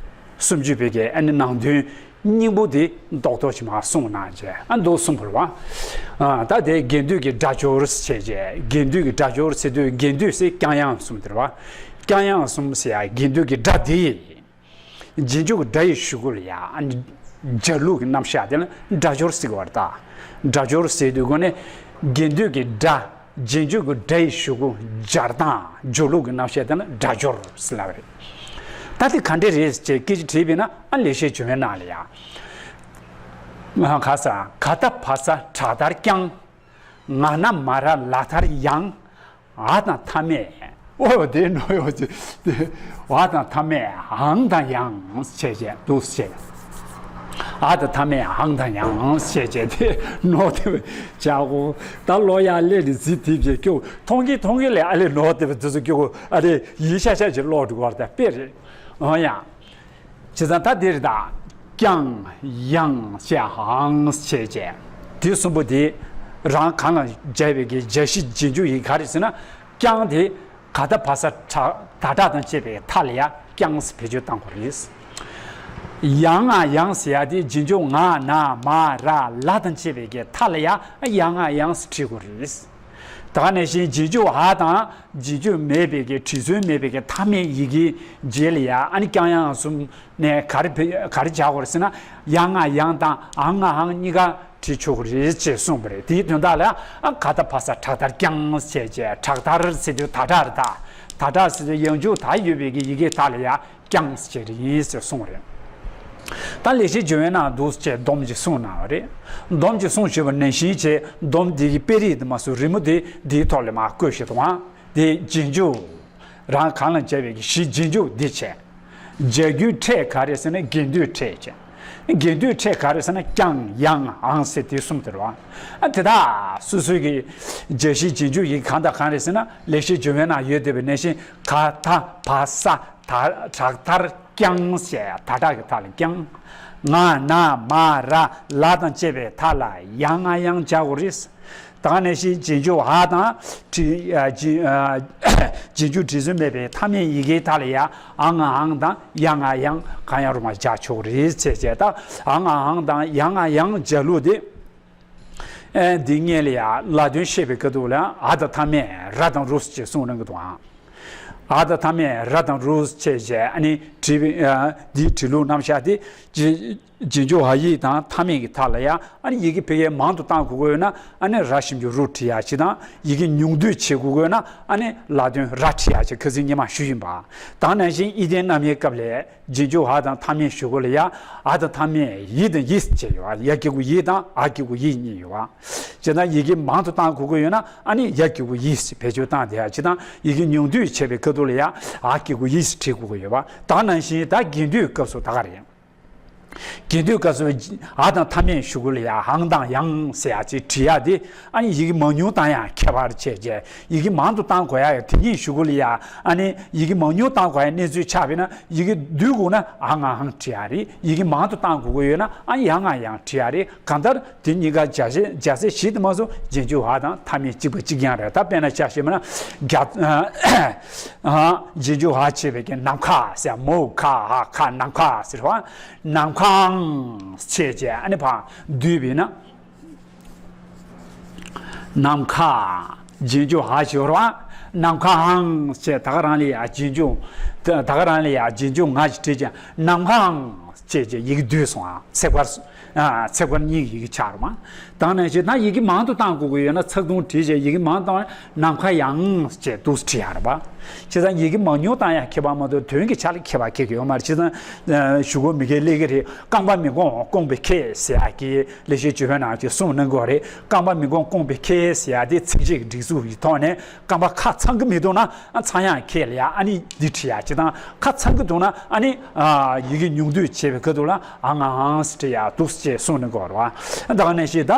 སུམ་ཅུ་པའི་གི་ཨ་ནི་ནང་དོན་སྙིང་པོ་དེ་རྡོག་རྡོག་ཅིག་མར་གསུངས་གནང་བྱས་ཨ་འདུག་གསུངས་པ་རེད་བ། ད་དེ་དགེ་འདུན་གྱི་སྒྲ་སྦྱོར་ཞེས་བྱས་དགེ་འདུན་གྱི་སྒྲ་སྦྱོར་ཟེར་དུས་དགེ་འདུན་ཟེར་ཀྱང་ཡང་གསུམ་དེ་རེད་བ། ཀྱང་ཡང་གསུམ་ཟེར་ཡ་དགེ་འདུན་གྱི་སྒྲ་དེ་ཡིས། རྗེས་འཇུག་གི་སྒྲ་ཡི་གཞུག་གུ་ལ་ཡང་འཇའ་ལུག་གི་རྣམ་གཞག་དེ་ལ་སྒྲ་སྦྱོར་ཟེར་གྱི་ཡོད་རེད་ད། སྒྲ་སྦྱོར་ཟེར་དུས་སྒོ་ནས་དགེ་འདུན་གྱི་སྒྲ་རྗེས་འཇུག་གི་སྒྲ་ཡི་གཞུག་གུ་སྦྱར་སྟངས་སྦྱོར་ལུགས་ཀྱི་རྣམ་གཞག་དེ་ལ་སྒྲ་སྦྱོར་ཟེར་ལབ་རེད། ད་དེ་ག་འདྲས་རེད་ཅེས་སྐད་ཆ་དྲིས་པས་ན་ཨ་ལེགས་བཤད་ལྗོན་དབང་ནང་ལ་ཡང་། ག་ས་ག་ད་བ་ས་དྲག་མཐར་ཀྱང་། ང་ན་མ་ར་ལ་མཐར་ཡང་། འ་དང་མཐའ་མེད། ཨོ་དེ་ནོ་ཡོ་ཅི། དེ་འ་དང་མཐའ་མེད་འང་དང་ཡང་བྱས་བྱས་འདུག་བྱས། འ་དང་མཐའ་མེད་འང་དང་ཡང་བྱས་བྱས་དེ་ནོ་དེ་བྱ་གོ། ད་ལོ་ཡ་ལེ་རི་ཟི་དེ་བྱས་ཀྱོ་མཐོང་གི་མཐོང་གི་ལེ་ཨ་ལེ་ནོ་དེ་བྱས་དུ་ཀྱོ་ཨ་ལེ་ཡི་ཤ་ཤ་ཅི་ལོ་འགྲོ་བར་ད་དཔེ་རེད། ཨོ་ཡ། བྱས་ཙང་ད་འདིར་ད་ཀྱང་ཡང་ཞེས་འང་ཞེས་བྱས། དེ་གསུམ་པོ་དེ་རང་གང་ལ་སྦྱར་བའི་གི་བྱ་བྱེད་རྗེས་འཇུག་ཡིན་ག་རེ་ཟེར་ན་ཀྱང་དེ་ག་ད་བ་ས་ད་དྲག་དང་བཅས་པའི་མཐའ་ལ་ཡང་ཀྱང་ཟེར་བེད་སྤྱོད་བཏང་དགོས་རེད། ཡང་ང་ཡང་ཟེར་ཡ་དེ་རྗེས་འཇུག་ང་ན་མ་ར་ལ་དང་བཅས་པའི་གི་མཐའ་ལ་ཡང་ཡང་ང་ཡང་ཟེར་བྲིས་དགོས་རེད། ད་ག་ནང་བཞིན་རྗེས་འཇུག་འ་དང་རྗེས་འཇུག་མེད་པའི་གི་བྲིས་སྲོལ་མེད་པའི་གི་མཐའ་མེད་ཡི་གེ་རྗེས་ལ་ཡ་ཨ་ནི་ཀྱང་ཡང་གསུམ་ནས་ག་རེ་བེད་ག་རེ་བྱ་དགོས་རེད་ཟེར་ན་ཡང་ང་ཡང་དང་འང་ང་འང་གཉིས་ཀ་བྲིས་ཆོག་གི་རེད་ཅེས་གསུངས་པ་རེད། དེའི་དོན་དག་ལ་ཨ་ག་ད་བ་ས་དྲག་མཐར་ཀྱང་ཞེས་བྱས་དྲག་མཐར་ཟེར་དུས་ད་དྲག་རེད་ད། ད་དྲག་ཟེར་དུས་ཡང་འཇུག་ད་ཡོད་པའི་གི་ཡི་གེ་དག་ལ་ཡ་ཀྱང་ཟེར་རེད་ཡིན་ཟེར་གསུངས་རེད། ད་ལེགས་བཤད་ལྗོན་དབང་ནང་འདུག་ཅེས་སྡོམ་གྱིས་གསུངས་གནང་བ་རེད། སྡོམ་གྱིས་གསུངས་ཞེས་པ་ནང་བཞིན་བྱས་སྡོམ་འདི་གི་དཔེ་རིས་དུ་མ་སུ་རི་མོ་དེ་འདིའི་ཐོག་ལ་མར་བཀོད་བཞག་འདུག་ཨང་། དེ་རྗེས་འཇུག་རང་གང་ལ་བྱ་བའི་གཞི་རྗེས་འཇུག་འདི་བྱས། བྱ་རྒྱུའི་ཕྲད་ག་རེ་ཟེར་ན་དགེ་འདུན་ཕྲད་བྱས། དགེ་འདུན་ཕྲད་ག་རེ་ཟེར་ན་ཀྱང་ཡང་འང་ཟེར་དེ་གསུམ་དེ་རེད་བ། ཨ་དེ་དག་སོ་སོའི་གི་བྱ་བྱེད་རྗེས་འཇུག་ཡི་གེ་གང་དང་གང་རེད་ཟེར་ན་ལེགས་བཤད་ལྗོན་དབང་ནང་ཡོད་བསྡད་པའི་ནང་བཞིན་ག་ད་བ་ས་ད་དྲག་མཐར་ཀྱང་ཞེས་ད་དྲག་གི་མཐའ་ལ་ཀྱང་། ང་ན་མ་ར་ལ་དང་བཅས་པའི་མཐའ་ལ་ཡང་ང་ཡང་བྱ་དགོས་རེད། ད་ག་ནང་བཞིན་རྗེས་འཇུག་འ་དང་བྲི་ཨ་རྗེས་ཨ་རྗེས་འཇུག་བྲིས་སྲོལ་མེད་པའི་མཐའ་མེད་ཡི་གེའི་མཐའ་ལ་ཡང་འང་ང་འང་དང་ཡང་ང་ཡང་གང་ཡང་རུང་བ་སྦྱར་ཆོག་རེད་ཟེར་བྱས་ད་འང་ང་འང་དང་ཡང་ང་ཡང་སྦྱར་ལུགས་དེ། ཨེ་འདི་སྔོན་ལ་ཡང་ལ་དོན་བཤད་པའི་སྐབས་དུ་ལ་འ་དང་མཐའ་མེད་ར་དང་རུ་ཞེས་གསུངས་གནང་གི་འདུག་ཨང་། འ་དང་མཐའ་མེད་ར་དང་རུ་བྱས་བྱས་ཨ་ནི་བྲིས་པའི་ཨ་འདིའི་བྲིས་ལུགས་རྣམ་གཞག་དེ་རྗེས་རྗེས་འཇུག་འ་ཡིག་དང་མཐའ་མེད་ཀྱི་མཐའ་ལ་ཡང་ཨ་ནི་ཡི་གེ་ཕལ་སྐད་མང་དུ་བཏང་དགོས་ཀྱི་ཡོད་ན་ཨ་ནི་ར་ཞབས་ཀྱུ་རུ་བྲིས་ཡ་ཅིག་དང་ཡི་གེ་ཉུང་བསྡུས་བྱེད་དགོས་ཀྱི་ཡོད་ན་ཨ་ནི་ལ་དོན་ར་བྲིས་ཡ་ཅིག་ཁ་སང་སྔོན་མ་ཞུས་ཡིན་པ། ད་ག་ནང་བཞིན་ཨི་ལྡན་རྣམ་དབྱེའི་སྐབས་ལ་རྗེས་འཇུག་འ་དང་མཐའ་མེད་ཞུ་དགོས་ལ་ཡ་འ་དང་མཐའ་མེད་ཡི་དང་ཡི་བྱས་ཡོད་ཡ་གི་གུ་ཡི་དང་འ་གི་གུ་ཡི་གཉིས་ཡོད་བ། བྱས་ན་ཡི་གེ་མང་དུ་བཏང་དགོས་ཀྱི་ཡོད་ན་ཨ་ནི་ཡ་གི་གུ་ཡི་བེད་སྤྱོད་བཏང་བསྡད་ཡ་ཅིག་དང་ཡི་གེ་ཉུང་བསྡུས་བྱས་པའི་སྐབས་དུ་ལ་ཡ་འ་གི་གུ་ཡི་བྲིས་དགོས་ཀྱི་ཡོད་བ། ད་ག་ནང་བཞིན་ད་དགེ་འདུན་སྐབས་སུ་ད་ག་རེད། གྱེར་དུས་སྐབས་སུ་འ་དང་མཐའ་མེད་གཞུག་གུ་ལ་ཡ་འང་དང་ཡང་ཟེར་ཡ་ཅིག་བྲི་ཡ་དེ། ཨ་ནི་ཡི་གེ་མང་ཉུང་དང་ཡང་ཁྱད་པར་ཕྱེ་བྱས། ཡི་གེ་མང་དུ་བཏང་དགོས་ཡ་ཡོད། དེ་གཉིས་གཞུག་གུ་ལ་ཡ། ཨ་ནི་ཡི་གེ་མང་ཉུང་བཏང་དགོས་ཡ་གནས་ཚུལ་ཆགས་པས་ན། ཡི་གེ་བསྡུས་དགོས་ན་འ་ང་འང་བྲི་ཡ་རེད། ཡི་གེ་མང་དུ་བཏང་དགོས་ཀྱི་ཡོད་ན་ཨ་ནི་ཡ་ང་ཡང་བྲི་ཡ་རེད། གང་ལྟར་དེ་གཉིས་ཀ་སྦྱར་སའི་སྦྱར་སའི་གཞི་དེ་མ་སོང་རྗེས་འཇུག་འ་དང་མཐའ་མེད་གཅིག་པ་གཅིག་རྐྱང་རེད། ད་དཔེར་ན་ཆ་བཞག་པ་ན་རྒྱ། རྗེས་འཇུག་འ་བྱས་པའི་གི་ནམ་མཁའ་ཟེར། མོ་ཁ་འ་མཁའ། ནམ་མཁའ་ཟེར་བ། ནམ་མཁའ་འང་བྱས་བྱས་ཨ་ནི་ཕར་བསྡུས་པས་ན། ནམ་མཁའ། རྗེས་འཇུག་འ་ཞེས་པ། ནམ་མཁའ་འང་ཞེས་ད་ག་རང་ལ་ཡ་རྗེས་འཇུག་ད་ག་རང་ལ་ཡ་རྗེས་འཇུག་འ་ཞེས་བྲིས་ཀྱང་ནམ་མཁའ་འང་ཞེས་བྱས་ཡི་གེ་བསྡུས་སོང་ཨ། ཚེག་བར། ཚེག་བར་གཉིས་ཀྱི་ཡི་གེ་ཆགས་རེད་མ། དེ་ནང་བཞིན་ད་ཡི་གེ་མང་དུ་བཏང་དགོས་ཀྱི་ཡོད་ན་ཚེག་ཐུང་བྲིས་བྱས། ཡི་གེ་མང་བཏང་ན་ནམ་མཁའ་ཡང་ཞེས་འདུག་སེ་བྲིས་ཡ་རེད་པ། བྱས་ཙང་ཡི་གེ་མང་ཉུང་བཏང་ཡ་ཁྱད་པར་མ་གཏོགས་དོན་གྱི་ཆ་ལ་ཁྱད་པར་གང་ཡང་ཡོད་མ་རེད། བྱས་ཙང་གཞུག་གུ་མི་སྒེར་སླེབས་ཀྱི་རེད། རྐང་པ་མི་གོང་བརྐོང་པའི་ཁེ་ཟེར་ཡ་གི་ལེགས་བཤད་ལྗོན་དཔོན་ནང་གི་གསུངས་གནང་གི་རེད། རྐང་པ་མི་གོང་བརྐོང་པའི་ཁེ་ཟེར་ཡ་དེ་ཚིགས་བཅད་ཀྱི་སྒྲིག་འཛུགས་ཀྱི་ཐོག་ནས་རྐང་པ་ཁ་ཚང་གི་མི་འདུག་ན་ཚང་ཡང་ཁེ་ལ་ཡ་ཨ་ནི་འདི་བྲིས་ཡ། བྱས་ཙང་ཁ་ཚང་གི་འདུག་ན་ཨ་ནི་ཡི་གེ་ཉུང་བསྡུས་བྱས་པའི་ཁ་ཐུག་ལ་འ་ང་འང་ཟེར་བྲིས་ཡ་འདུག་སེ་གསུངས་གནང་གི་རེད་པ། ད་ག་ནང་བཞིན་ད་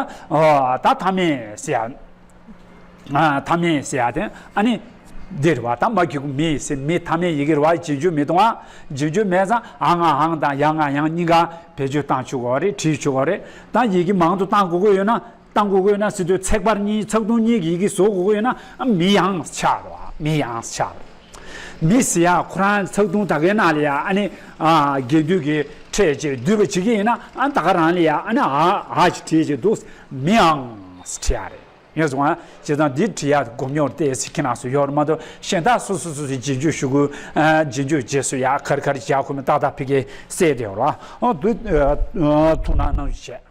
ད་མཐའ་མེད་ཟེར་ཡ། མཐའ་མེད་ཟེར་ཡ་དེ་ཨ་ནི་འདི་རེད་པ། ད་མ་གི་གུ་མེ་ཟེར། མེ་མཐའ་མེད་ཡི་གེ་རེད་པ། རྗེས་འཇུག་མི་གཏོང་བ། རྗེས་འཇུག་མེད་ཙང་འ་ང་འང་དང་ཡ་ང་ཡང་གཉིས་ཀ་བེད་སྤྱོད་བཏང་ཆོག་གི་རེད། བྲིས་ཆོག་གི་རེད། ད་ཡི་གེ་མང་དུ་བཏང་དགོས་ཀྱི་ཡོད་ན་བཏང་དགོས་ཀྱི་ཡོད་ན་ཟེར་དུས་ཚེག་བར་གཉིས་ཚེག་ཐུང་གཉིས་ཀྱི་ཡི་གེ་བཟོ་དགོས་ཀྱི་ཡོད་ན་མི་ཡང་ཆགས་རེད་པ། མི་ཡང་ཆགས་རེད། མི་ཟེར་ཡ་ཁོ་རང་ཚེག་ཐུང་ད་གའི་ནང་ལ་ཡ་ཨ་ནི་རྒྱས་བསྡུས་ཀྱི་ཕྲད་ཅིག་བསྡུས་པ་བྱེད་ཀྱི་ཡིན་ན་ཨ་ད་ག་རང་ལ་ཡ་ཨ་ནི་འ་འ་ཞེས་བྲིས་ཅིག་འདུག་མི་འང་ཟེར་བྲིས་ཡ་རེད། ངས་སོང་ང་བྱས་ཙང་འདི་བྲིས་ཡ་སྒོམ་ཉོར་ཏེ་ཟེར་ཁྱེད་རང་ཚོ་ཡོད་རེད་མ་གཏོགས་གཞན་དག་སོ་སོ་སོ་སོའི་རྗེས་འཇུག་ཞུ་དགོས། རྗེས་འཇུག་རྗེས་སུ་ཡ་ག་རེ་ག་རེ་བྱ་དགོས་མིན་ཏག་ཏག་ཕ་གིར་གསལ་བསྡད་ཡོད་རེད་པ། འོ་འདི་ཐུགས་སྣང་གནང་རོགས་བྱས།